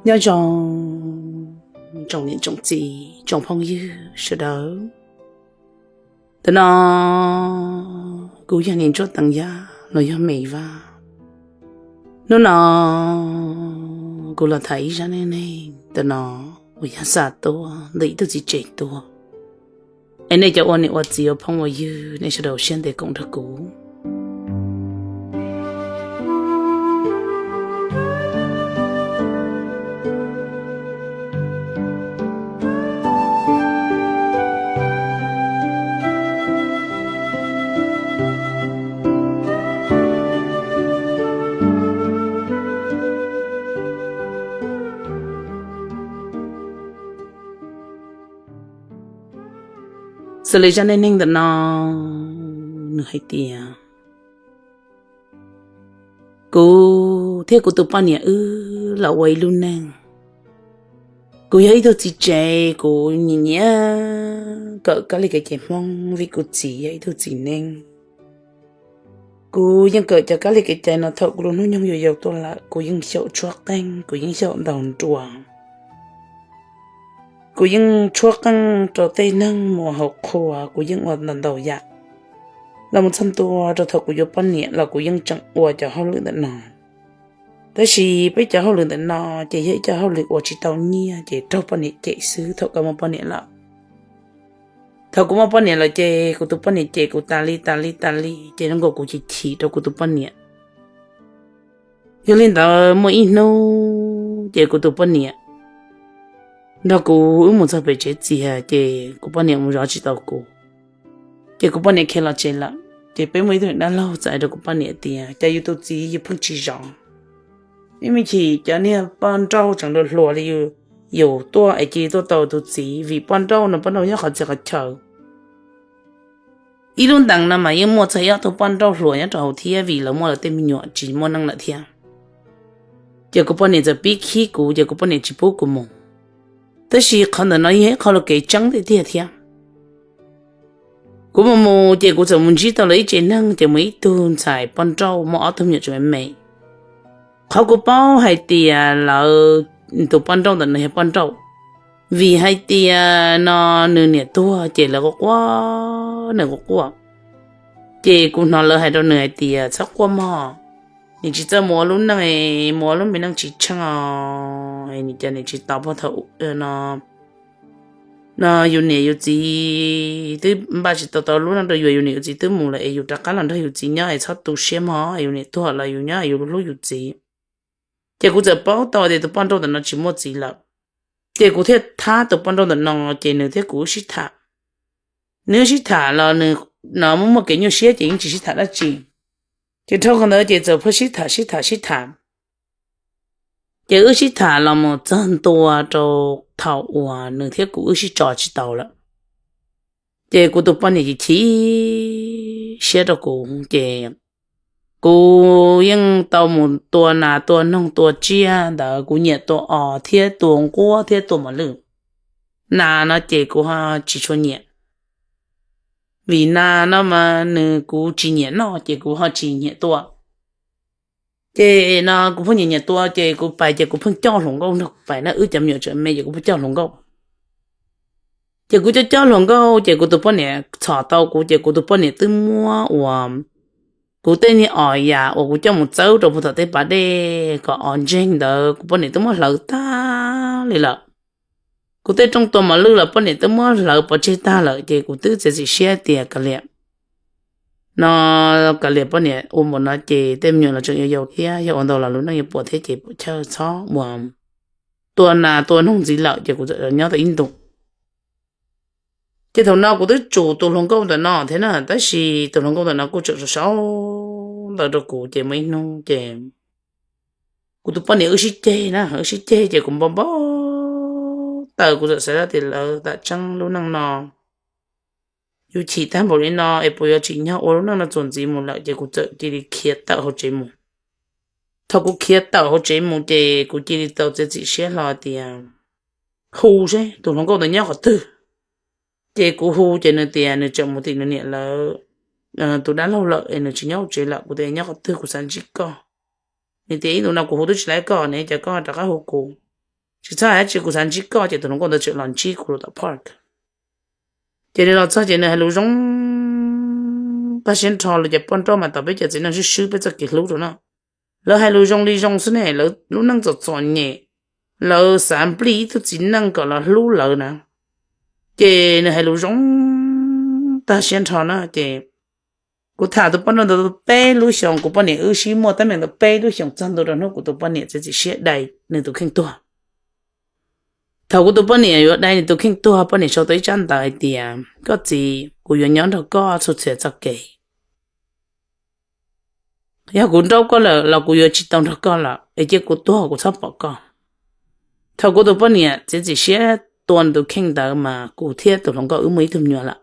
Nyob zoo tsoom niam tsoom txiv tsoom phooj ywg sawv daws. Ntawm no kuv yog niam Ntsuab Teev Yaj los yog Mem Vaj. Hnub no kuv los tham ib zaj neej neeg ntawm no uas yog xa tuaj ntawm ib tug txiv tsev tuaj. Es nej cov ua niam ua txiv ua phooj ua ywg, nej sawv daws siab ntev koom nrog kuv. Xws li zaj neej neeg ntawm no, nws hais tias, kuv thiab kuv tus poj niam wb los ua ib lub neej. Kuv yog ib tug txiv tsev, kuv nyiam nyiam kawm kab li kev cai Hmoob vim kuv txiv yog ib tug txiv neej. Kuv yeej kawm cov kab li kev cai no thaum kuv lub hnub nyoog yau yau tuaj lawm, kuv yeej xyaum tshuab qeej, kuv yeej xyaum ntaus nruas, kuv yeej tshuab qeej rau tej neeg mus hauv qhua, kuv yeej ua ntau ntau yam. Los mus txog ntua rau thaum kuv yuav poj niam los kuv yeej tseem ua cov hauj lwm ntawm no. Tab sis peb cov hauj lwm ntawm no ces yog ib co hauj lwm ua tsis tau nyiaj ces raug poj niam cem xwb thaum koj muaj poj niam lawm. Thaum kuv muaj poj niam lawm ces kuv tus poj niam cem kuv tas li tas li tas li ces zoo nkaus kuv chim chim rau kuv tus poj niam. Yog li ntawd muaj ib hnub ces kuv tus poj niam nrog kuv wb mus txog pem tsev txiag ces kuv poj niam mus zov tsis tau kuv. Ces kuv poj niam khiav los tsev lawm ces peb muaj ib tug dab laug txawm hais rau kuv poj niam tias, cas yus tus txiv yus pheej tsis zov? Ib me chim cov niag poj nrauj tseem hluas hluas li yus tuaj es cia li tuaj tau tus txiv, vim poj nrauj no poj nrauj nyob qhov txhia qhov chaw. Ib lub ntees no mas yeej muaj txog ib ob tug poj nrauj hluas nyob rau hauv thiab vim lawv muaj lawv tej me nyuam tsis muaj neej lawm thiab. Ces kuv poj niam txawm pib khib kuv ces kuv poj niam tsis pub kuv mus. Tab sis qhov ntawm no yog ib qho lus kev tseeb tiag tiag thiab. Kuv mus mus ces kuv txawm mus ntsib tau lawv ib tsev neeg ces muaj ib tug ntxhais poj nrauj muaj ob tug me nyuam tseem me me. Qhov kuv paub hais tias lawv tus poj nrauj ntawm no yog poj nrauj, vim hais tias no nws niam tuag ces lawv quaj quaj, nws quaj quaj. Ces kuv hnov lawv hais rau nws hais tias, txhob quaj mog, nim tsis txawj mus ua lub neej, mus ua lub me neej tsis tsheej os, nim cas nim tsis tau pog thaum no, no yus niam yus txiv twb npaj tsis tau tau lub neej rau yus, yus niam yus txiv twb mus lawm es yus rov qab los nrog yus txiv nyob es txhob tu siab mog, yus niam tuag los yus nyob yus hlub yus txiv. Ces kuv txawm paub tau tias tus poj nrauj ntawm no tsis muaj txiv lawm. Ces kuv thiaj thab tus poj nrauj ntawm no, ces nws thiab kuv wb sib tham. Nws wb sib tham los nws no muaj muaj kev nyuaj siab ces yeej tsis sib tham dab tsi. Ces dhau qhov ntawd ces txawm pheej sib tham sib tham sib tham. Ces wb sib tham los mus txog ntua rau thaum uas nws thiab kuv wb sib tso tsis tau lawm. Ces kuv tus poj niam chim chim siab rau kuv ces kuv yeej tau mus tua nas tua noog tua tsiaj ntawd, kuv nyiam tua os thiab tua nquab thiab tua mos lwj. Nas no ces kuv ho tsis tshua nyiam, vim nas no mas nws kuv tsis nyiam noj ces kuv ho tsis nyiam tua. Ces no kuv pheej nyiam nyiam tua ces kuv pais ces kuv pheej coj hluas nkauj nrog kuv pais na, wb cov me nyuam tseem me ces kuv pheej coj hluas nkauj. Ces kuv coj coj hluas nkauj ces kuv tus poj niam txhom tau kuv ces kuv tus poj niam twb muab uas kuv tej niag os yam uas kuv coj mus txawb rau puag tom tej pas dej kom os ntseeg ntawd kuv poj niam twb muab hlawv tag li lawm. Kuv tej rooj tua mos lwj los poj niam twb muab hlawv pov tseg tag lawm ces kuv twb txiav txim siab tias kav liam, no kav liam poj niam ua npaum no ces tej me nyuam los tseem yau yau thiab, yog ua ntau los lub neej yuav puas thiab ces puas chawj txhob ua tua nas tua noog ntxiv lawm ces kuv txawm nyob tau ib ntus. Ces thaum no kuv twb tsum tus hluas nkauj ntawm no thiab na, tab sis tus hluas nkauj ntawm no kuj tseem sau sau ntawv rau kuv ces muaj ib hnub ces kuv tus poj niam wb sib ceg na, wb sib ceg ces kuv npau npau taws, kuv txawm xav tias lawv tam tseeb lub neej no yus chim tag npaum li no es puas yuav tsim nyog ua lub neej no txuas ntxiv mus lawm ces kuv txawm cia li khiav tawm hauv tsev mus. Thaum kuv khiav tawm hauv tsev mus ces kuv cia li tau txiav txim siab hlo tias hu seb tus hluas nkauj ntawd nyob qhov twg. Ces kuv hu ces nws tias nws tseem mus tim nws niam lawv tus dab laug lawm es nws tsis nyob hauv tsev lawm. Kuv tias nyob qhov twg kuv xav ntsib koj. Nws tias ib ntus no kuv hu twb tsis tau koj ne, cas koj rov qab hu kuv? tsis txhob hais dab tsi, kuv xav ntsib koj. Ces tus hluas nkauj ntawd tseem los ntsib kuv rau tom park. Ces nws los txog ces nws hais lus zoo tag siab nrho, lawv cov poj nrauj mas tau peb cov txiv neej swb swb peb txoj kev hlub rau no. Lawv hais lus zoo li zoo xwb ne, lawv lub neej txom txom nyem, lawv xav nplij ib tug txiv neej kom los hlub lawv na. Ces nws hais lus zoo tag siab nrho na ces kuv tham tus poj nrauj ntawd peb lub xyoos, kuv poj niam wb sib muaj teeb meem ntawd peb lub xyoos txog ntua rau hnub kuv tus poj niam txiav txim siab dai nws tus kheej tuag. Thaum kuv tus poj niam yuav dai nws tus kheej tuag, poj niam sau tau ib tsab ntawv hais tias, koj txiv, kuv yuav nyob nrog koj txhua txhia txoj kev. Yog kuv nrauj koj lawm los kuv yuav tsis tau nrog koj lawm, es cia kuv tuag kuv txhob pom koj. Thaum kuv tus poj niam txiav txim siab tua nws tus kheej ntawd mas kuv thiab tus hluas nkauj wb muaj ib tug me nyuam lawm.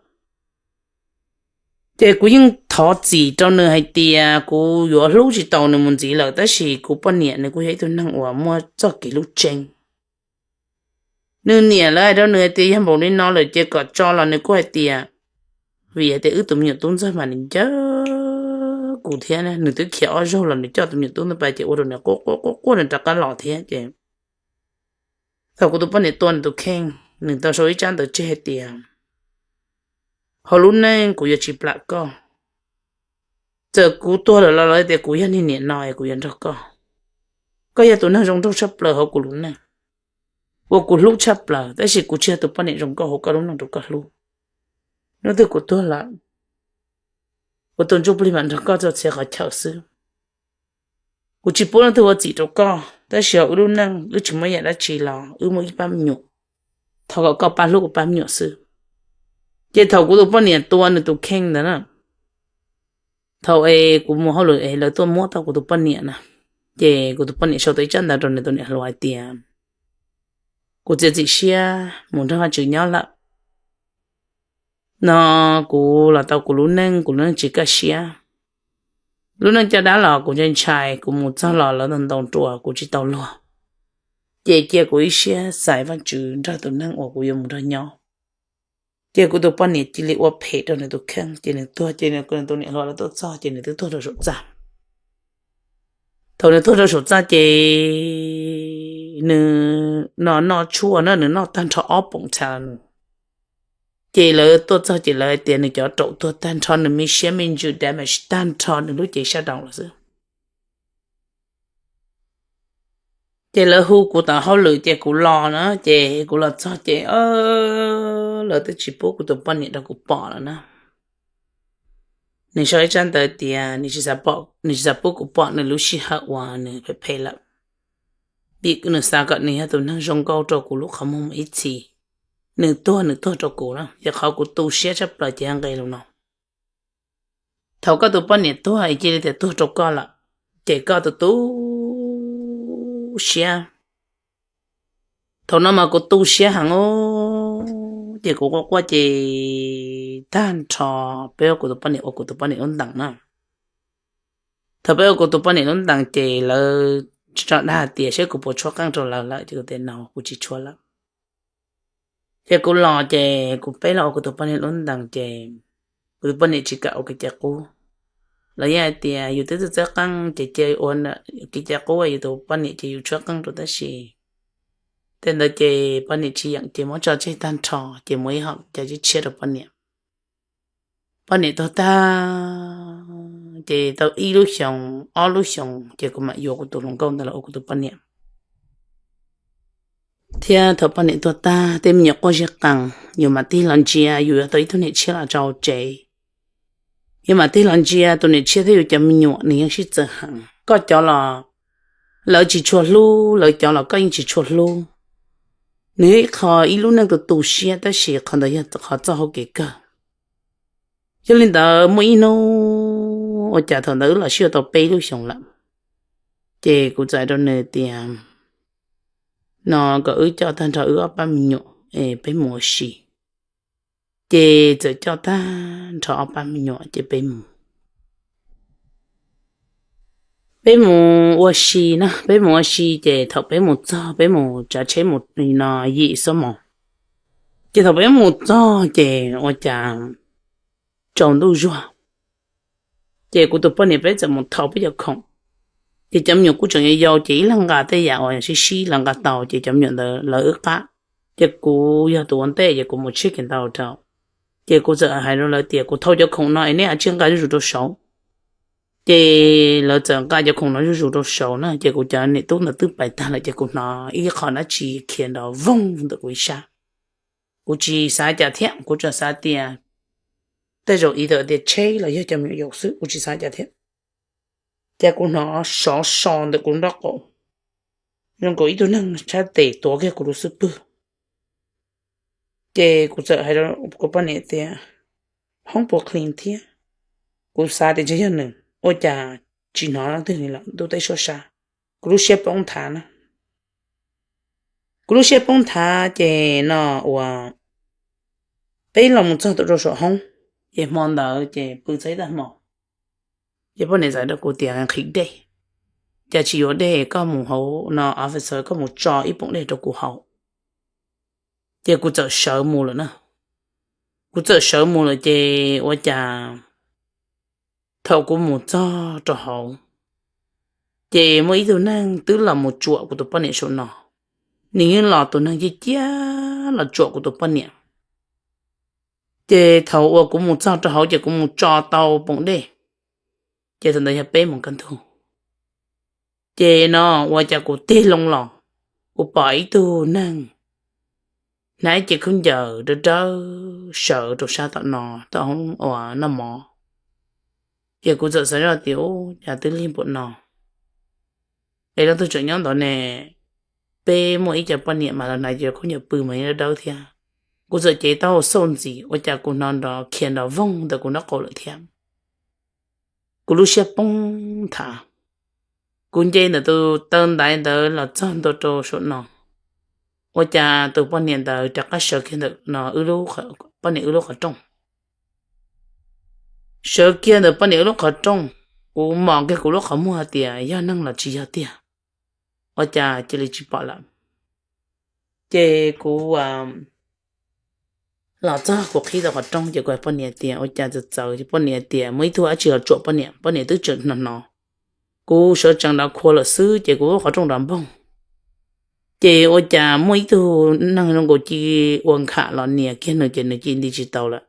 Ces kuv yeej thov txim rau nws hais tias kuv yuav hlub tsis tau nws mus ntxiv lawm, tab sis kuv poj niam nws kuj yog ib tug neeg uas muaj txoj kev hlub tseeb. Nws niam lawv hais rau nws hais tias yog npaum li no lawm ces kom tso los nws kuj hais tias, vim hais tias wb tus me nyuam tub ntxawg mas nws ncawg kuv thiab, nws twb khiav ob zaug los nws coj tus me nyuam tub ntawd pais ces ua rau nws quaj quaj quaj quaj nws rov qab los thiab ces thaum kuv tus poj niam tua nws tus kheej, nws tau sau ib tsab ntawv tseg hais tias, hauv lub neej kuv yuav tsis plam koj. Txawm kuv tuag lawm los lawv tias kuv yog niag niam no es kuv yuav nrog koj. Koj yog tus neeg zoo nraug tshaj plaws hauv kuv lub neej, uas kuv hlub tshaj plaws, tab sis kuv tsis yog tus poj niam zoo nkauj hauv koj lub neej rau koj hlub. Hnub twg kuv tuag lawm, kuv tus ntsuj plig mam nrog koj txog txhia qhov chaw xwb. Kuv tsis pub leej twg ua txim rau koj, tab sis hauv wb lub neej wb tsis muaj yam dab tsi los wb muaj ib pab me nyuam. Thov kom koj pab hlub kuv pab me nyuam xwb. Ces thaum kuv tus poj niam tua nws tus kheej ntawd na, thaum es kuv mus hauj lwm es lawv tuaj muab tau kuv tus poj niam na, ces kuv tus poj niam sau tau ib tsab ntawv rau nws tus niam hluas hais tias, kuv txiav txim siab mus nrog Vajtswv nyob lawm. No kuv los tau kuv lub neej, kuv lub neej tsis kaj siab. Lub neej caj dab los kuv ntshai ntshai, kuv mus txog los lawv ntaus ntaus nruas kuv tsis tau luag. Ces cia kuv ib siab xaiv Vajtswv nrog tus neeg uas kuv yuav mus nrog nyob. Ces kuv tus poj niam cia li ua phem rau nws tus kheej ces nws tuag, ces nws tus niam hluas lawv tuaj txog ces nws twb tuag rau saum txaj. Thaum nws tuag rau saum txaj ces nws no noj tshuaj na, nws noj tag nrho ob poom txha los nws. Ces lawv tuaj txog ces lawv hais tias nws cov raum tuag tag nrho, nws me siab me ntsws damage tag nrho, nws lub cev sab daus lawm xwb. Ces lawv hu kuv tom hauj lwm ces kuv los na, ces kuv los txog ces lawv twb tsis pub kuv tus poj niam rau kuv pom lawm na. Nws sau ib tsab ntawv tias nws tsis xav pub kuv pom nws lub sij hawm uas nws phem phem lawm, vim nws xav kom nws yog tus neeg zoo nkauj rau kuv lub qhov muag mus ib txhis. Nws tuag nws tuag rau kuv na, yog qhov kuv tu siab tshaj plaws ces yog nqe lus no. Thaum koj tus poj niam tuag es cia li tias tuag rau koj lawm, ces koj tus tu siab. Thaum no mas kuv tu siab heev, ces kuv quaj quaj ces tag nrho peb ua kuv tus poj niam ua kuv tus poj niam lub ntees na. Thaum peb ua kuv tus poj niam lub ntees ces lawv tsis tso dag hais tias saib kuv puas tshuab qeej rau lawv lawm, ces kuv tias no kuv tsis tshuab lawm. Ces kuv los ces kuv peb los ua kuv tus poj niam lub ntees ces kuv tus poj niam tsis kam ua kev cai qub. Lawv yeej hais tias yus twb txawj txawj qeej ces cia ua kev cai qub, yus tus poj niam ces yus tshuab qeej rau tab sis tej ntawd ces poj niam tsis yeem ces muab tso tseg tag nrho ces muaj ib hom cov tshiab rau poj niam. Poj niam tuag tag ces tau ib lub xyoos ob lub xyoos ces kuv mam yuav kuv tus hluas nkauj ntawd los ua kuv tus poj niam. Thiab thaum poj niam tuag tag tej me nyuam quaj ziab qees, yus mam tig los ntsia yus yuav tau ib tug niam tshiab los rau tsev. Yus mam tig los ntsia tus niam tshiab thiab yus cov me nyuam nws yeej sib txawv heev. Koj cov los lawv tsis tshua hlub, lawv cov los koj yeej tsis tshua hlub. Nws yog ib qho ib lub neej tu tu siab tab sis qhov ntawd yog qhov txoj hauv kev kawg. Yog li ntawd muaj ib hnub ua cas thaum ntawd wb los sib yuav tau peb lub xyoos lawm, ces kuv txawm hais rau nws tias no kom wb coj tag nrho wb ob pab me nyuam es peb mus ua si. Ces txawm coj tag nrho ob pab me nyuam ces peb mus. Peb mus ua si na, peb mus ua si ces thaum peb mus txog peb mus tsav tsheb mus no yim xuab moos. Ces thaum peb mus txog ces ua cas tsaus ntuj zuag, ces kuv tus poj niam peb txawm mus thau peb cov khoom. Ces cov me nyuam kuj tseem yau yau ces ib leeg nqa tej yam uas sib sib los nqa tau ces cov me nyuam ntawd lawv wb qab. Ces kuv yog tus ua ntej ces kuv mus check in ntau rau. Ces kuv txawm hais rau lawv tias kuv thau cov khoom no es nej cia li nqa zuj zus rau saud. Ces lawv txawm nqa cov khoom no zuj zus rau saud na ces kuv cov niam tub ntawd twb pais tag lawm ces kuv hnov ib qho dab tsi khiav nrov voog ntawm kuv ib sab. Kuv tsis xav cas thiab, kuv tsuas xav tias tej zaum ib tawm tias tsheb los yog cov me nyuam yaus xwb, kuv tsis xav cas thiab. Ces kuv hnov sov so ntawm kuv nraub qaum zoo nkaus ib tug neeg sab tes tuav kiag kuv lub xub pwg. Ces kuv txawm hais rau kuv poj niam tias, hoob puas clean thiab? Kuv xav tias ntshe yog nws, ua cas tsis hnov leej twg li lawm, ntuj teb suab sab. Kuv lub siab poob nthav na. Kuv lub siab poob nthav ces no uas peb los mus txog rau saum hoob, ces hmo ntawd ces pw txog ib tag hmo. Ces poj niam txawm hais rau kuv tias nqhis dej, cas tsis yuav dej koj mus hauv no office koj mus tso ib poom dej rau kuv haus. Ces kuv txawm sawv mus lawm na. Kuv txawm sawv mus lawm ces ua cas thaum kuv mus txog rau hauv, ces muaj ib tug neeg twb los mus tsuam kuv tus poj niam saum no. Nws yeej los tus neeg ciaj ciaj los tsuam kuv tus poj niam. Ces thaum uas kuv mus txog rau hauv ces kuv mus tso tau poom dej, ces thaum ntawd yog peb moos kaj ntug. Ces no ua cas kuv tig loo los, kuv pom ib tug neeg hnav ib ce khaub ncaws dawb dawb sawv rau sab tom no, tom hoob uas noj mov. Ces kuv txawm xav zoj tias, u, cas twb lig npaum no es leej twg tseem nyob ntawd ne? Peb muaj ib co poj niam mas los hnav cov khaub ncaws pw mas yeej dawb dawb thiab. Kuv txawm cev taub hau xauj ntxiv ua cas kuv hnov nrov khiav nrov voog ntawm kuv nraub qaum lawm thiab. Kuv lub siab poob nthav. Kuv nce ntawm tus taw ntaiv ntawd los txog ntua rau saum no, ua cas tus poj niam ntawd rov qab sawv kiag ntawm no, poj niam wb lub qhov rooj. Sawv kiag ntawm poj niam wb lub qhov rooj, kuv mos kiag kuv lub qhov muag tias yog neeg los tsis yog tiag, ua cas cia li tsis pom lawm. Ces kuv los txog kuv qhib tau qhov rooj ces kuv hais poj niam tias ua cas txawv txawv, ces poj niam tias muaj ib tug dab tsi los tsuam poj niam, poj niam twb tseem hnov hnov. Kuv sawv tsees nrov khua lawm xwb ces kuv lub qhov rooj nrov npoog. Ces ua cas muaj ib tug neeg zoo nkaus ci ua nkham los nias kiag nws ces nws ci nti tsis tau lawm.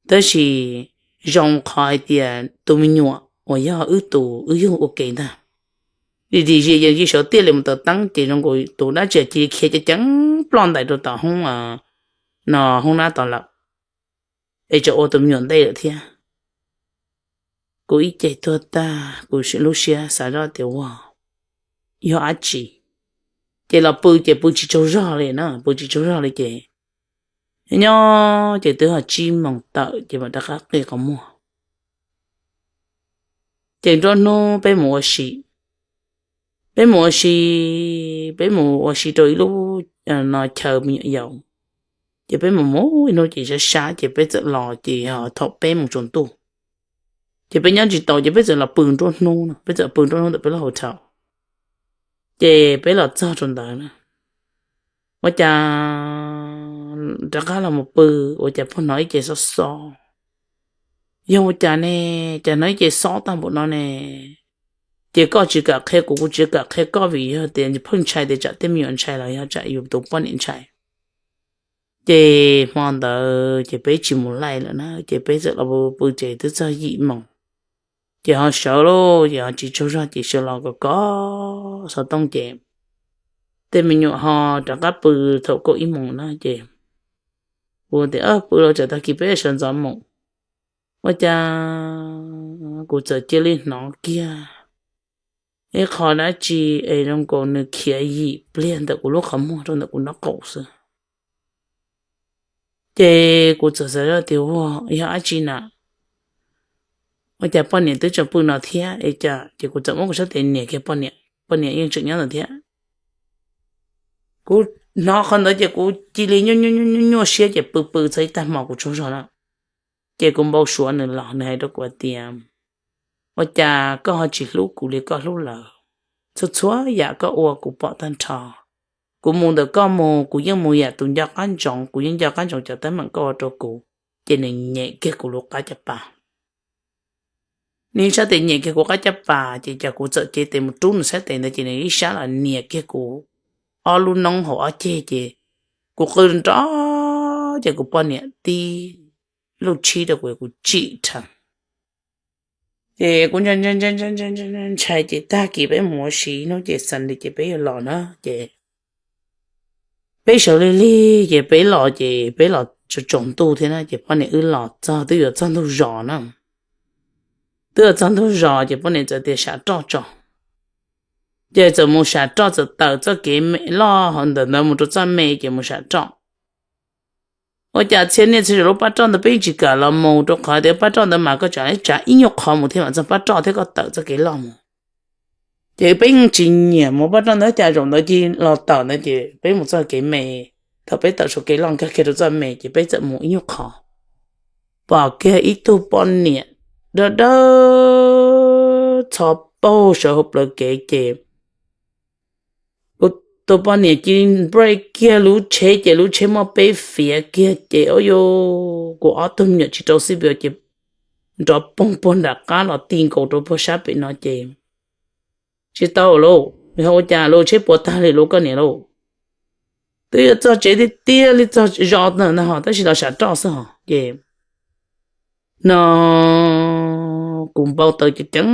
Tab sis zoo qhov hais tias tus me nyuam uas yog wb tus wb yug ua ke ntag, dim dim zis yees ci sawv tiaj li mus taws teeb ces zoo nkaus tus dab tsi cia li khiav ceev ceev ploj ntais rau tom hoob no hoob nab tod lawm, es tseem ua tus me nyuam ntej lawm thiab. Kuv ib ce tuag tag, kuv lub siab xav zoj tias ua yog dab tsi, ces los pw ces pw tsis tsaug zog li na, pw tsis tsaug zog li ces nyob ces twb ho tsib moos tawm ces mam rov qab qi qhov muag. Ces nruab hnub peb mus ua si, peb mus ua si, peb mus ua si rau ib lub no chaw me nyuam yaus. Ces peb mus mus ib hnub ces sab sab ces peb txawm los ces thaum peb mus tsaus ntuj, ces peb nyob tsis tau ces peb txawm los pw nruab hnub no, peb txawm pw nruab hnub ntawm peb lub hotel. Ces peb los txog rau ntawd na, ua cas rov qab los mus pw, ua cas pheej hnov ib ce xob xob. Yog ua cas ne, cas hnov ib ce xob tag npaum no ne? Ces koj tsis kam qhia kuv, kuv tsis kam qhia koj vim yog tias pheej ntshai tias tsam tej me nyuam ntshai los yog tsam yus tus poj niam ntshai. Ces hmo ntawd ces peb tsis mus laij lawm na, ces peb txawm los pw ces twb txog yim moos. Ces ho sawv lauj, ces ho tsis tsaug zog ces sawv los kom kov xov tooj ces tej me nyuam ho rov qab pw thaum kaum ib moos na ces kuv tias pw los tsam tag kis peb sawv ntxov mus. Ua cas kuv txawm cia li hnov kiag ib qho dab tsi es zoo nkaus nws khiav yim pliag ntawm kuv lub qhov muag rau ntawm kuv nraub qaum xwb. Ces kuv txawm xav zoj tias ua yog dab tsi na, ua cas poj niam twb tseem pw no thiab es cas, ces kuv txawm muab kuv sab tes nias kiag poj niam, poj niam yeej tseem nyob ntawd thiab. Kuv hnov qhov ntawd ces kuv cia li nyuaj nyuaj nyuaj nyuaj siab ces pw pw txog ib tag hmo kuv tsaug zog na. Ces kuv npau suav nws los nws hais rau kuv tias, ua cas koj ho tsis hlub kuv li koj hlub lawv? Txhua txhua yam koj ua kuv pom tag nrho. Kuv mus ntawm koj mus kuv yeej mus yam tus nco qab ntsoov, kuv yeej nco qab ntsoov cov teeb meem koj ua rau kuv. Ces nws nyem kiag kuv lub qab caj pas. Nws sab tes nyiam kiag kuv qab caj pas ces cas kuv txawm cev tes mus rub nws sab tes ntawd ces nws ib sab los nias kiag kuv ob lub noob hauv ob ceg ces kuv qw nrov ces kuv poj niam tib lub tshib rau kuv, kuv tsim rhees. Ces kuv ntshai ces tag kis peb mus ua si ib hnub ces Sunday ces peb yuav los na ces peb sawv lig lig ces peb los ces peb los tsaus ntuj thiab na ces poj niam wb los txog twb yuav txog ntug zos na. Twb yuav txog ntug zos ces poj niam txawm tias sam roj tso. Ces txawm mus sam roj, txawm tawm txoj kev me loj ntawm ntawd mus rau txoj me ces mus sam roj. Ua cas txhia niaj txhia zaus lub pab roj ntawd peb yeej tsis kam los mus rau qhov tias pab roj ntawd mas koj tsam tsav ib nyuag qhov mus thiaj mam txog pab roj thiab koj tawm txoj kev loj mus. Ces peb yeej tsis nyiam mus pab roj ntawd, cas zaum ntawd cia los tawm ntawd ces peb mus txoj kev me. Thaum peb tawm saum kev loj nkag kiag rau txoj me ces peb txawm mus ib nyuag qhov, pom kiag ib tug poj niam dawb dawb txho paug sawv hauv plawv kev ces tus poj niam cia li brake kiag lub tsheb ces lub tsheb muaj peb fiav kiag ces ua rau kuv ob tug me nyuam tsis rau xib pes ces nrov poog puag nram qab los ti nkaus rau puag sab pem no ces tsis tau lauj, nws ho ua cas lauj, tsheb puas tag li lauj koj niam lauj. Twb yuav txog tsev tiag tiag li, txog zos ntawm no ho tab sis los sam roj xwb hos ces no kuv npau taws ceev ceev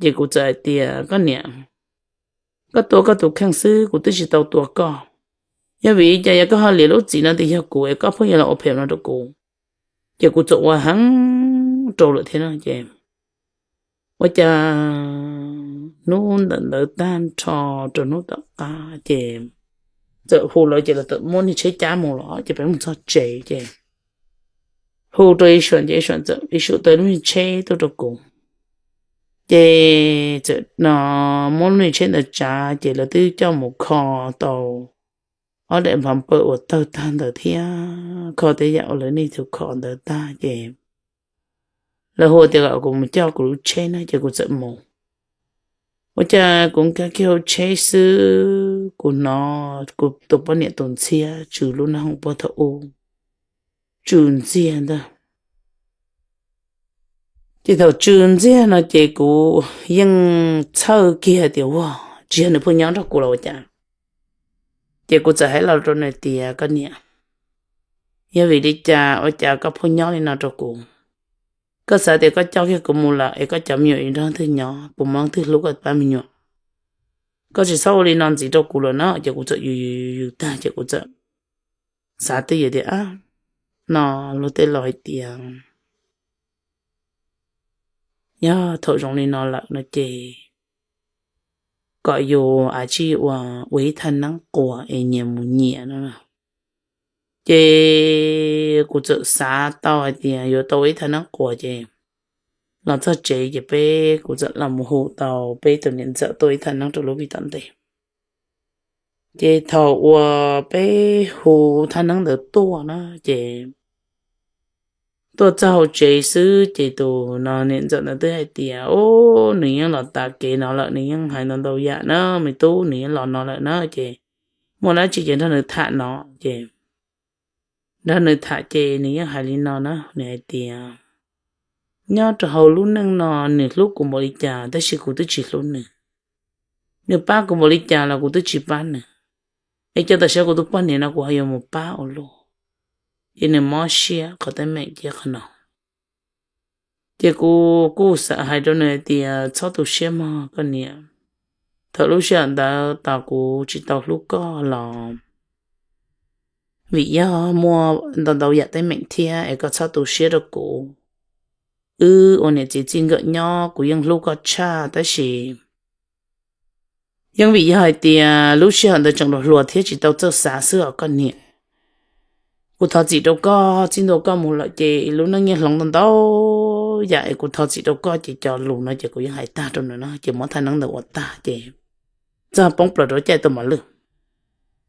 ces kuv txawm hais tias koj niam, koj tua koj tus kheej xwb, kuv twb tsis tau tua koj. Yog vim li cas yog koj ho liam lub txim no tias yog kuv es koj pheej yuav los ua phem no rau kuv. Ces kuv txawm ua heev rau lawm thiab no ces ua cas hnub ntawm ntawd tag nrho rau hnub tom qab ces txawm hu lawv ces lawv txawm muab niag tsheb cab mus los ces peb mus txog tsev ces hu rau Isuam ces Isuam txawm, Isuam taws lub niag tsheb tuaj rau kuv. Ces txawm no muab lub niag tsheb ntawd tsav ces lawv twb coj mus kho tau ob daim nphav paws uas tawg tag ntawd thiab kho tej yam uas lawv nej tus kho ntawd tag ces lawv hu tias kom kuv mus coj kuv lub tsheb na ces kuv txawm mus. Ua cas kuv nkag kiag hauv tsheb xwb kuv hnov kuv tus poj niam tus ntxhiab tsw lub noj hoom puag thaum ub, tsw ntxiag ntag. Ces thaum tsw ntxiag no ces kuv yeej txhawj kiag tias ua tsis yog nws pheej nyob nrog kuv los ua cas. Ces kuv txawm hais los rau nws tias koj niam, yog vim li cas ua cas koj pheej nyob li no rau kuv? Koj xav tias koj coj kiag kuv mus lawm es koj cov me nyuam yuav nrog twg nyob, puas muaj leej twg hlub koj pab me nyuam? Koj tsis txhob ua li no ntxiv rau kuv lawm na. Ces kuv txawm yws yws yws tag ces kuv txawm xav twj ywm tias no luag tej laus hais tias yog thaum zoo li no lawm no ces kom yus a tsij ua, ua ib thaj neeb quas es nyias mus nyias no. Ces kuv txawm xav tau hais tias yuav tau ua ib thaj neeb quas ces los txog tsev ces peb, kuv txawm los mus hu tau peb tus niam ntxawm tuaj ua ib thaj neeb rau lub vij tom ntej. Ces thaum uas peb hu thaj neeb ntawd tuaj na ces tuaj txog hauv tsev xwb ces tus no niam ntxawm ntawd twb hais tias o, nws yeej los tas kev no lawm, nws yeej hais ntau ntau yam na, me tub, nws yeej los no lawm na ces muaj dab tsi ces nrog nws tham no ces nrog nws tham ces nws yeej hais li no na, nws hais tias nyob rau hauv lub neej no nws hlub kuv npaum li cas tab sis kuv twb tsis hlub nws. Nws pab kuv npaum li cas los kuv twb tsis pab nws. Es cas tam sim no kuv tus poj niam no kuv ho yuav mus pab ua luaj? Ces nws mob siab qhov teeb meem cia qhov no. Ces kuv kuj xav hais rau nws hais tias txhob tu siab mog koj niam. Thaum lub sij hawm ntawd tos kuv tsis tau hlub koj los vim yog muaj ntau ntau yam teeb meem thiab es koj txhob tu siab rau kuv. Wb ua niam txiv txij nkawm nyob kuv yeej hlub koj tshaj tab sis yeej vim yog hais tias lub sij hawm ntawd tseem hluas hluas thiab tsis tau txawj xav xwb os koj niam. Kuv thov txim rau koj, txij ntua koj mus lawm ces lub neej yeej hloov ntau ntau yam es kuv thov txim rau koj ces cov lus no ces kuv yeej hais tag rau nws no ces muab thaj neeb ntawd ua tag ces txog poob plaws rau caij tua mos lwj.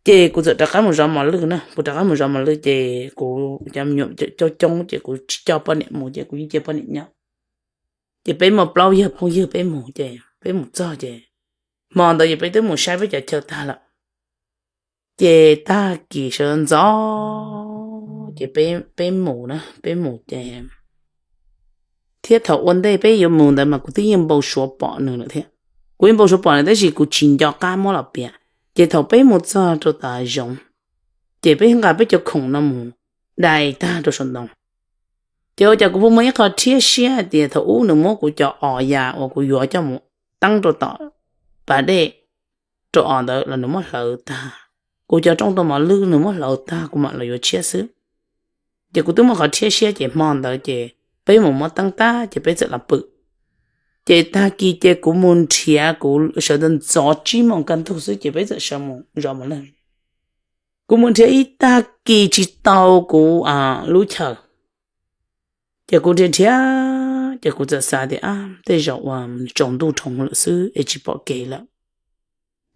Ces kuv txawm rov qab mus zov mos lwj na, kuv rov qab mus zov mos lwj ces kuv cov me nyuam coob coob ces kuv tsis coj poj niam mus ces kuv yeej cia poj niam nyob. Ces peb muaj plaub yawg phooj ywg peb mus ces peb mus txog ces hmo ntawd ces peb twb mus saib peb cov chaw tag lawm. Ces tag kis sawv ntxov ces peb mus na, peb mus ces thiab thaum ua ntej peb yuav mus ntawd mas kuv twb yeej npau suav pom nws lawm thiab. Kuv yeej npau suav pom nws tab sis kuv tsis nco qab muab los piav. Ces thaum peb mus txog rau tom hav zoov, ces peb nqa peb cov khoom no mus dai tag rau saum ntoo. Ces ua cas kuv pheej muaj ib qho rhiab siab tias thaum ub nws muab kuv cov os yas uas kuv yuav coj mus teeb rau tom pas dej rau os ntawd los nws muab hlawv tag. Kuv cov rooj tau mos lwj nws muab hlawv tag kuv mam los yuav tshiab xwb. Ces kuv twb muaj qhov rhiab siab ces hmo ntawd ces peb mus muab teeb tag ces peb txawm los pw. Ces tag kis ces kuv mus nrhiav, kuv sawv ntxov tsib moos kaj ntug xwb ces peb txawm sawv mus zov mus lawm. Kuv mus nrhiav ib tag kis tsis tau kuv lub chaw. Ces kuv nrhiav nrhiav ces kuv txawm xav tias, ab, tej zaum uas tsaus ntuj dhau lawm xwb es tsis pom kev lawm.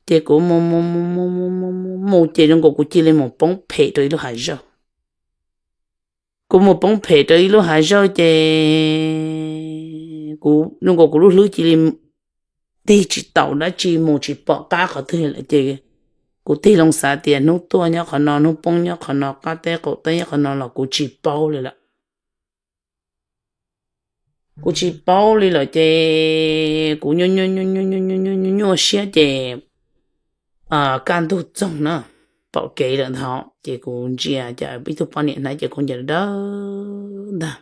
Ces kuv mus mus mus mus mus mus mus ces zoo nkaus kuv cia li mus poob phem rau ib lub hav zawj. Kuv mus poob phem rau ib lub hav zawj ces kuv zoo nkaus kuv lub hlwb cia li tig tsis taus dab tsi, mus tsis pom qab qhov twg lawm ces kuv tig loo xav tias hnub tuaj nyob qhov no, hnub poob nyob qhov no, qab teb qaum teb nyob qhov no los kuv tsis paub li lawm. Kuv tsis paub li lawm ces kuv nyuaj nyuaj siab ces kaj ntug txoog na, pom kev lawm ntag ces kuv ntsia cas ib tug poj niam hnav cev khaub ncaws dawb ntag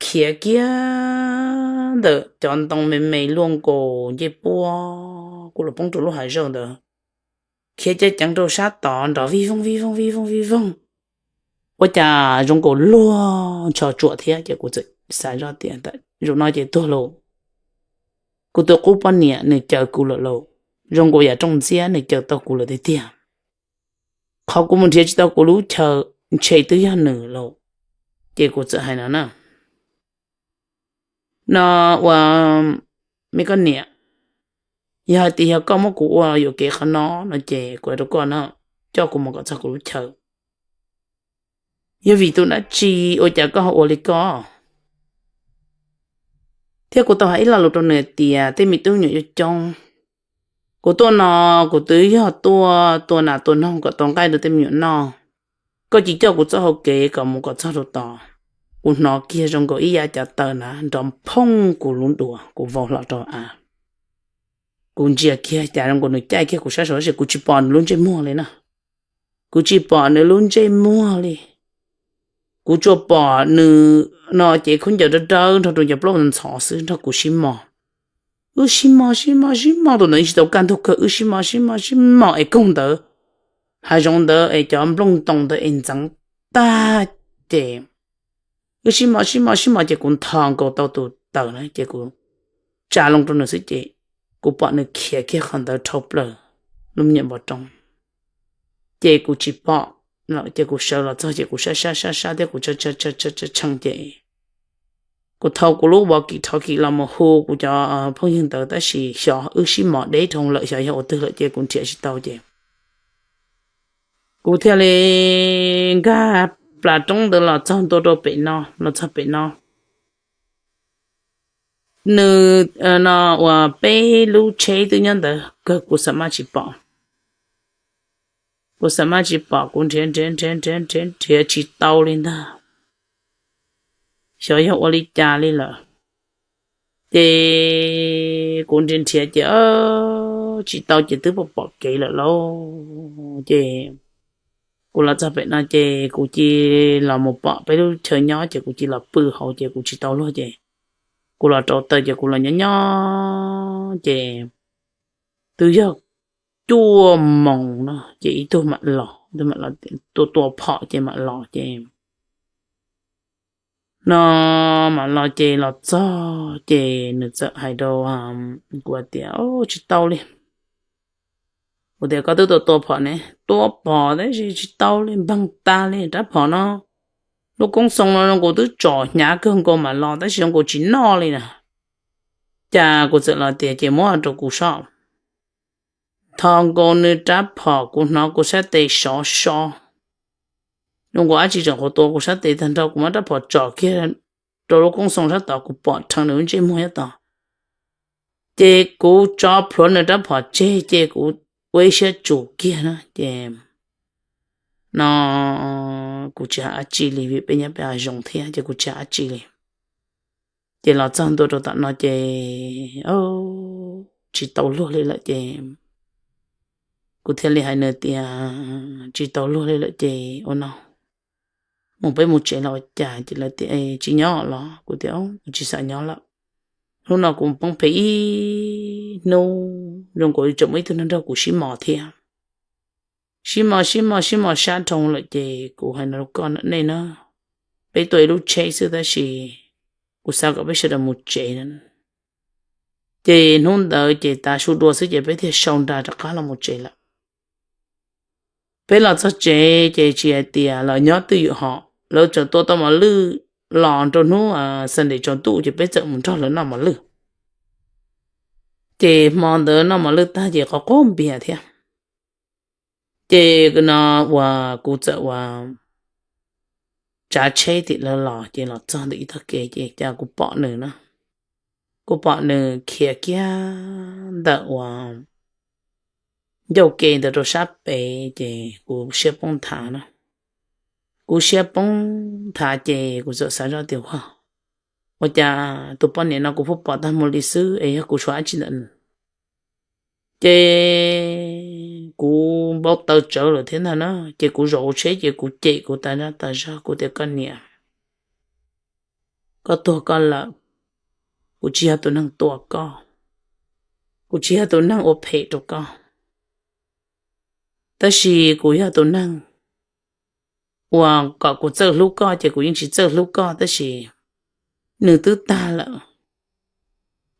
khiav kiag ntawm cov ntoo me me luaj nkaus ncej puab kuv los poob rau lub hav zawj ntawd, khiav ceev ceev rau sab tod nrov vij voog vij voog vij voog vij voog. Ua cas zoo nkaus luag ntsho tsuam thiab ces kuv txawm xav zoj tias zaum no ces tuag lauj. Kuv tus qub poj niam nws caw kuv lawm lauj, zoo nkaus yam rooj ntxiab nws caw tau kuv lawm tiag tiag. Qhov kuv mus nrhiav tsis tau kuv lub chaw ntshe twb yog nws lauj. Ces kuv txawm hais no na, no ua me koj niam, yog hais tias yog koj muab kuv ua yuam kev qhov no no ces kuv hais rau koj no, coj kuv mus kom txog kuv lub chaw. Yog vim tus dab tsi ua cas koj ho ua li ko? Thiab kuv tau hais ib lo lus rau nws tias tej me tub me nyuam yuav coob. Kuv tuaj no, kuv twb yog tuaj tua nas tua noog kom tau nqaij rau tej me nyuam noj. Koj cia coj kuv txoj hau kev kom mus kom txog rau tod, kuv hnov kiag zoo nkaus ib yav cov taw na nrov phooj kuv lub duav, kuv vau hlo rau av. Kuv ntsia kiag cas zoo nkaus nws caij kiag kuv sab saud tab sis kuv tsis pom nws lub ntsej muag li na. Kuv tsis pom nws lub ntsej muag li. Kuv tsuas pom nws no cev khaub ncaws dawb dawb nrog rau cov plaub ntxhov xwb nrog kuv sib mos. Wb sib mos sib mos sib mos, tus ntawd tsis tau kaj ntug kawg, wb sib mos sib mos sib mos es koog ntawd, hav zoov ntawd es cov nplooj ntoo ntawd es ntxeev tag ces wb sib mos sib mos sib mos ces kuv ntho nkaus tau tus taws na ces kuv tsa loo rau nws xwb ces kuv pom nws khiav kiag qhov ntawd dhau plaws lub me nyuam npoo roob. Ces kuv tsis pom lawm ces kuv sawv los txog ces kuv sab sab sab sab thiab kuv tshee ces kuv thau kuv lub walkie talkie los mus hu kuv cov phooj ywg ntawd tab sis xyov wb sib mos deb dhau lawm xyov yog ua twg lawm ces kuv nrhiav tsis tau ces kuv thiaj li nkag plas roob ntawd los txog ntua rau pem no, los txog pem no. Nws no uas peb lub tsheb twb nyob ntawd kawg kuv xam maj tsis pom. Kuv xam maj tsis pom, kuv nrhiav nrhiav nrhiav nrhiav nrhiav nrhiav tsis tau li ntag. Xyov yog ua li cas li lawm. Ces kuv nrhiav nrhiav ces tsis tau ces twb pom pom kev lawm lauj. Ces kuv los txog pem no ces kuv cia los mus pom peb lub chaw nyob ces kuv cia los pw hauv ces kuv tsis tau luag ces kuv los rau taws ces kuv los nyob nyob ces twb yog cuaj moos no ces ib tug mam los, ib tug mam los tua tua phom ces mam los ces no mam los ces los txog ces nws txawm hais rau kuv tias, Tsis tau li. Kuv tias, Koj twb tua tua phom ne? Tua phom tab sis tsis tau li, npeeg tag li rab phom no. Lub koob xoo no zoo nkaus twb tsom hnyav kawg nkaus mam los tab sis zoo nkaus tsis noj li na. Cas kuv txawm los tias, Ces muab rau kuv soj. Tho nkaus nws rab phom kuv hnov kuv sab tes sov so. Zoo nkaus dab tsi tseem qhuav tua kuv sab tes tag nrho, kuv muab rab phom tsom kiag rau lub koob xoo sab tod kuv pom rheev nws lub ntsej muag nyob tod. Ces kuv tso plhuav nws rab phom tseg ces kuv ua ib siab tsum kiag na ces no kuv tsis hais dab tsi li vim peb nyob peb hav zoov thiab ces kuv tsis hais dab tsi li. Ces los txog ntua rau tom no ces tsis tau luag li lawm ces kuv thiaj li hais nws tias tsis tau luag li lawm ces ua no, mus peb mus tsev los ua cas? Ces lawv tias tsis nyob los? Kuv tias kuv tsis xav nyob lawm. Hnub no kuv poob phem ib hnub zoo nkaus li tseem muaj ib tug neeg nrog kuv sib mos thiab. Sib mos sib mos sib mos sab dhau lawm ces kuv hais no rau koj nej na, peb tuaj ib lub tsheb xwb tab sis kuv xav kom peb sawv daws mus tsev. Ces hnub ntawd ces tav su dua xwb ces peb thiaj sau nra rov qab los mus tsev lawm. Peb los txog tsev ces tsis hais tias lawv nyob twj ywm hos, lawv tseem tua tau mos lwj los rau hnub Sunday tsaus ntuj ces peb txawm mus nrog lawv noj mos lwj. Ces hmo ntawd noj mos lwj tag ces qhov qub npias thiab. Ces no uas kuv txawm uas tsav tsheb tim lawv los ces los txog ntawm ib tog kev ces cas kuv pom nws na, kuv pom nws khiav kiag ntawm uas ncauj ke ntawd rau sab pem ces kuv siab poob nthav na. Kuv siab poob nthav ces kuv txawm xav zoj tias ua, ua cas tus poj niam no kuv pheej pom tag mus li xwb es yog kuv tshuav dab tsi ntawm nws? Ces kuv npau taws tsawv lawm thiab ntag na, ces kuv zaum tsheb ces kuv cem kuv tas zaj tas zog, kuv tias koj niam, koj tuag koj lawm, kuv tsis yog tus neeg tua koj, kuv tsis yog tus neeg ua phem rau koj, tab sis kuv yog tus neeg uas kom kuv txawj hlub koj ces kuv yeej tsis txawj hlub koj, tab sis nws twb tag lawm.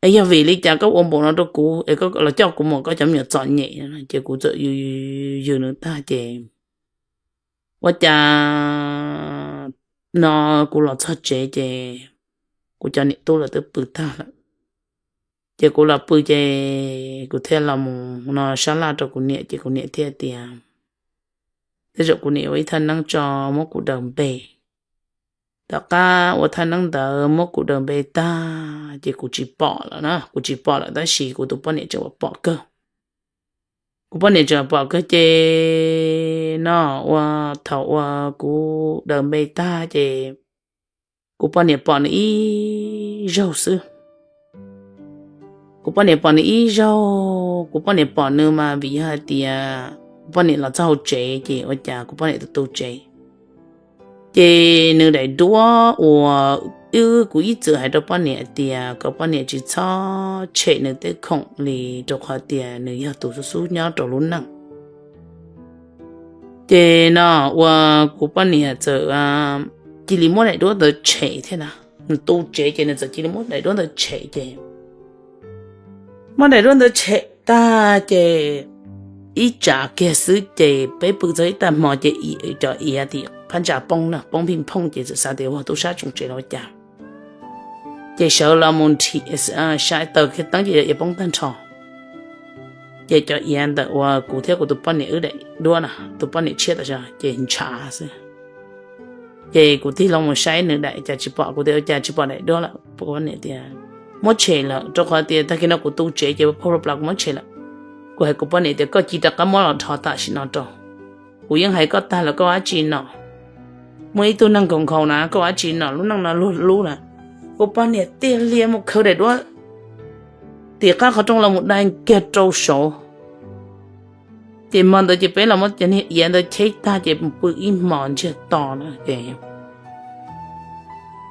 Es yog vim li cas koj ua npaum no rau kuv es koj los coj kuv mus koj cov me nyuam txom nyem? Ces kuv txawm yws yws nws tag ces ua cas no kuv los txog tsev ces kuv cov niam tub lawv twb pw tag lawm. Ces kuv los pw ces kuv thiaj los mus no sab laj rau kuv niam ces kuv niam thiaj tias, tej zaum kuv niam ua ib thaj neeb tso muab kuv daws npe. Tom qab ua thaj neeb ntawd muab kuv daws npe tag ces kuv tsis pom lawm na, kuv tsis pom lawm tab sis kuv tus poj niam tseem pom kawg. Kuv poj niam tseem pom kawg ces no ua thaum uas kuv daws npe tag ces kuv poj niam pom nws ib zaug xwb. Kuv poj niam pom nws ib zaug, kuv poj niam pom nws mas vim yog hais tias kuv poj niam los txog hauv tsev ces ua cas kuv poj niam tus tu tsev. Ces nws daim duab uas wb kuv ib txwm hais rau poj niam tias kom poj niam tsis txhob tshem nws tej khoom li rau qhov tias nws yog tus xub xub nyob rau lub neej. Ces no ua kuv poj niam txawm cia li muab daim duab ntawd tshem thiab na. Nws tu tsev ces nws txawm cia li muab daim duab ntawd tshem ces muab daim duab ntawd tshem tag ces ib tsam kiag xwb ces peb pw txog ib tag hmo ces cov iav tim phab ntsa poob na, poob phij phooj ces txawm xav tias ua tub sab tsoom tsev los ua cas. Ces sawv los mus nrhiav, sai taws kiag teeb ces cov iav poob tag nrho. Ces cov iav ntawm uas kuv thiab kuv tus poj niam wb daim duab na, tus poj niam tshiab tas zog ces ntshav xwb. Ces kuv tig loo mus saib nws daim cas tsis pom, kuv tias ua cas tsis pom daim duab lawm? Kuv poj niam tias muab tshem lawm rau qhov tias tag kis no kuv tu tsev ces pab plas kuv muab tshem lawm. Kuv hais kuv poj niam tias koj cia li rov qab muab los dhos tam sim no rau. Kuv yeej hais koj tag lawm koj ua dab tsi no? Muaj ib tug neeg nkaus nkhaus na koj ua dab tsi no, lub neej no luag lub na. Kuv poj niam tiag lias mus khawb daim duab tim qab qhov rooj los mus dai kiag rau saud. Ces hmo ntawd ces peb los muab cov niag iav ntawd cheb tag ces mus pw ib hmos ntsiag to na ces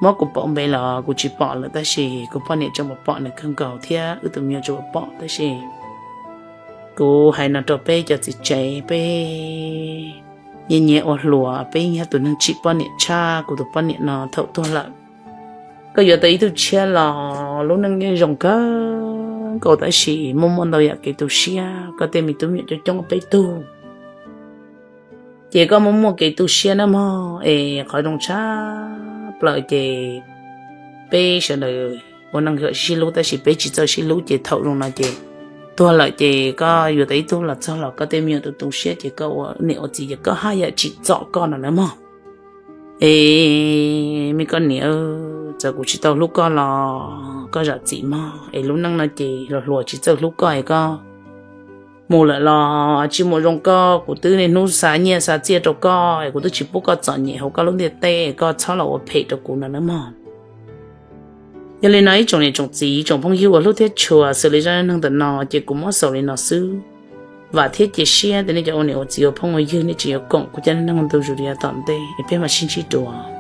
muab kuv pauv npe los kuv tsis pom lawm tab sis kuv poj niam tseem pom nws kawg nkaus thiab wb tus me nyuam tseem pom tab sis kuv hais no rau peb cov txiv tsev, peb nyias nyias ua hluas, peb yog tus neeg tsim poj niam tshaj, kuv tus poj niam no thaum tuag lawm koj yuav tau ib tug tshiab los lub neej yeej zoo kawg nkaus tab sis muaj muaj ntau yam kev tu siab, koj tej me tub me nyuam coob coob peb tug ces koj muaj muaj kev tu siab na mog. Es qhov zoo tshaj plaws ces peb sawv daws ua neej sib hlub tab sis peb tsis txawj sib hlub ces thaum zoo no ces tuag lawm ces koj yuav tau ib tug los txog los koj tej me nyuam tu tu siab ces koj ua niam ua txiv ces koj haj yam tsim txom koj no na mog. Es me koj niam, txawm kuv tsis tau hlub koj los koj zam txim mog, es lub neej no ces hluas hluas tsis txawj hlub koj es koj mus lawm los tsis mus zoo koj, kuv twb niaj hnub xa nyiaj xa txiaj rau koj es kuv twb tsis pub koj txom nyem hauv koj lub ntiaj teb, koj txhob los ua phem rau kuv no nawb mog. Yog li no ib tsoom niam tsoom txiv tsoom phooj ywg uas hlub thiab tshua, xws li zaj neej neeg ntawm no ces kuv muab xaus li no xwb. Vam thiab cia siab tias nej cov ua niam ua txiv ua phooj ua ywg nej tseem yuav koom kuv cov neej neeg ntu zus li yav tom ntej es peb mam sib ntsib dua.